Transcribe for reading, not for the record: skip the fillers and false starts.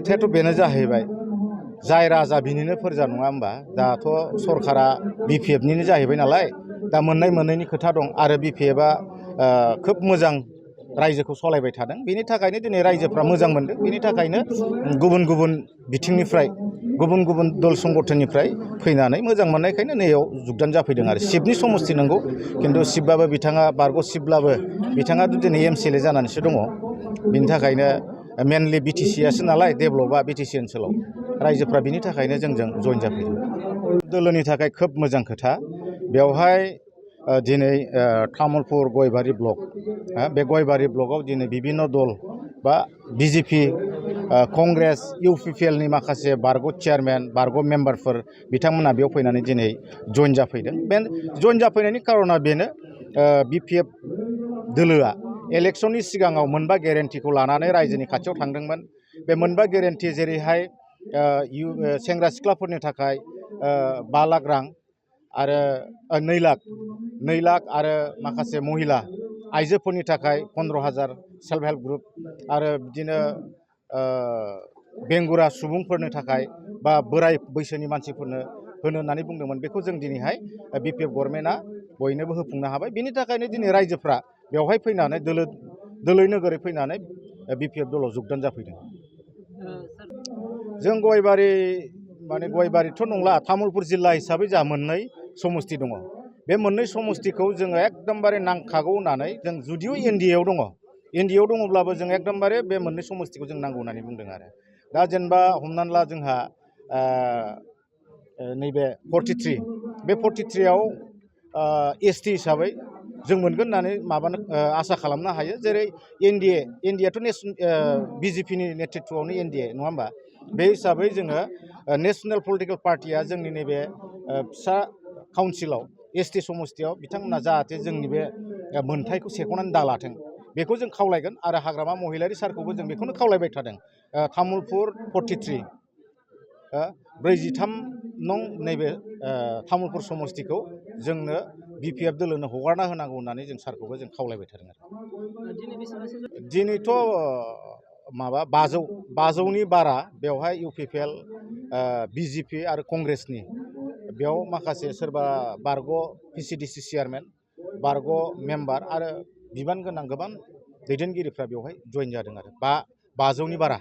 खोथायाथ' बेनो जाहैबाय जाय राजा बिनिनो फोरजा नङा होमबा दाथ' सरकारा बिपिएफनिनो जाहैबाय नालाय दा मोननाय मोननायनि खोथा दं आरो बिपिएफआ खोब मोजां रायजोखौ सलायबाय थादों बेनि थाखायनो दिनै रायजोफ्रा मोजां मोनदों बेनि थाखायनो गुबुन गुबुन बिथिंनिफ्राय गुबुन गुबुन दल संगठननिफ्राय फैनानै मोजां मोननायखायनो नैयाव जुगदान जाफैदों आरो शिबनि समस्ति नंगौ खिन्थु शिबबाबो बिथाङा बारग' शिबब्लाबो बिथाङा दिनै एमसिएलए जानानैसो दङ बिनि थाखायनो मेनलि बिटिसिआसो नालाय डेभेलपआ बिटिसि ओनसोलाव रायजोफ्रा बिनि थाखायनो जोंजों जइन जाफैदों दोलोनि थाखाय खोब मोजां खोथा बेवहाय दिनै तामुलपुर गयबारि ब्लक बे गयबारि ब्लकआव दिनै बिभिन्न दल बा बिजेपि कंग्रेस इउपिपिएलनि माखासे बारग' चेयारमेन बारग' मेम्बारफोर बिथांमोना बेयाव फैनानै दिनै जइन जाफैदों बे जइन जाफैनायनि कारना बेनो बिपिएफ दोलोआ इलेक्शननि सिगाङाव मोनबा गेरेन्टिखौ लानानै रायजोनि खाथियाव थांदोंमोन बे मोनबा गेरेन्टि जेरैहाय सेंग्रा सिख्लाफोरनि थाखाय 5 लाख रां आरो 2 लाख आरो माखासे महिला आइजोफोरनि थाखाय 15,000 सेल्फ हेल्प ग्रुप आरो बिदिनो बेंगुरा सुबुंफोरनि थाखाय बा बोराय बैसोनि मानसिफोरनो होनो होननानै बुंदोंमोन बेखौ जों दिनैहाय बिपिएफ गभर्नमेन्टआ बयनोबो होफुंनो हाबाय बिनि थाखायनो दिनै रायजोफ्रा बेवहाय फैनानै दोलै नोगोरै फैनानै बिपिएफ दलाव जुगदान जाफैदों जों गयबारि माने गयबारिथ' नंला तामुलपुर जिल्ला हिसाबै जोंहा मोननै समस्ति दङ बे मोननै समस्तिखौ जोङो एकदमबारे नांखागौ होननानै जों जुदिअ एनडिएआव दङ एनडिएआव दङब्लाबो जों एकदमबारे बे मोननै समस्तिखौ जों नांगौ होननानै बुंदों आरो दा जेनेबा हमनानै ला जोंहा नैबे 43 बे 43आव एसटि हिसाबै जों मोनगोन होननानै माबानो आसा खालामनो हायो जेरै एनडिएआथ' बिजेपिनि नेतृत्वआवनो एनडिए नङा होमबा बे हिसाबै जोङो नेशनेल पलिटिकेल पार्टिया जोंनि नैबे फिसा काउन्सिलाव एसटि समस्तियाव बिथांमोना जाहाथे जोंनि बे मोन्थायखौ सेख'नानै दालाथों बेखौ जों खावलायगोन आरो हाग्रामा महिलारि सारखौबो जों बेखौनो खावलायबाय थादों तामुलपुर 43 43 नं नैबे तामुलपुर समस्तिखौ जोंनो बिपिएफ दोलोनो हगारना होनांगौ होननानै जों सारखौबो जों खावलायबाय थादों आरो दिनैथ' माबा 500नि बारा बेवहाय इउपिपिएल बिजेपि आरो कंग्रेसनि बेयाव माखासे सोरबा बारग' पिसिडिसि चेयारमेन बारग' मेम्बार आरो बिबान गोनां गोबां दैदेनगिरिफ्रा बेवहाय जइन जादों आरो 500नि बारा